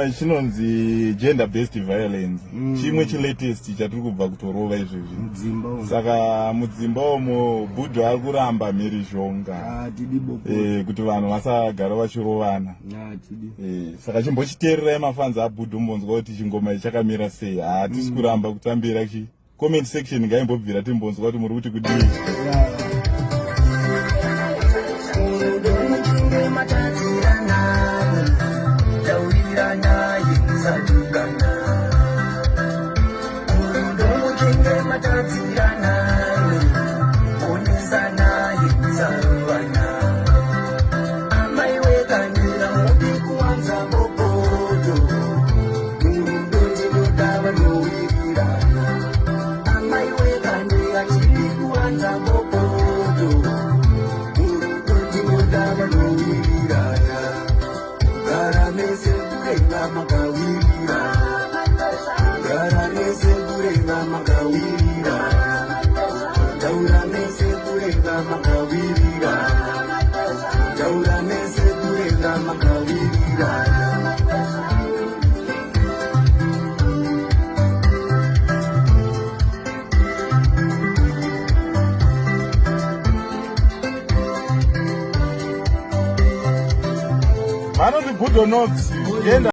Chinonzi gender based violence. Chimwe chilatest chatiri kubva kutorova izvezvi. Mudzimba umu. Saka mudzimba umo Bhudho ari kuramba mhirizhonga. Ah, tidi bopo. Kuti vanhu vasagara vachirovana. Ah, tidi. Saka chimbochiteererai mafanzi aBhudho mumbonzwa kuti chingoma ichi chakamira sei. Hatisi kuramba kutambira chi comment section ngaimbobvira timbonzwa kuti muri kuti kudii. Yeah. Vanoti Bhudho Nox gender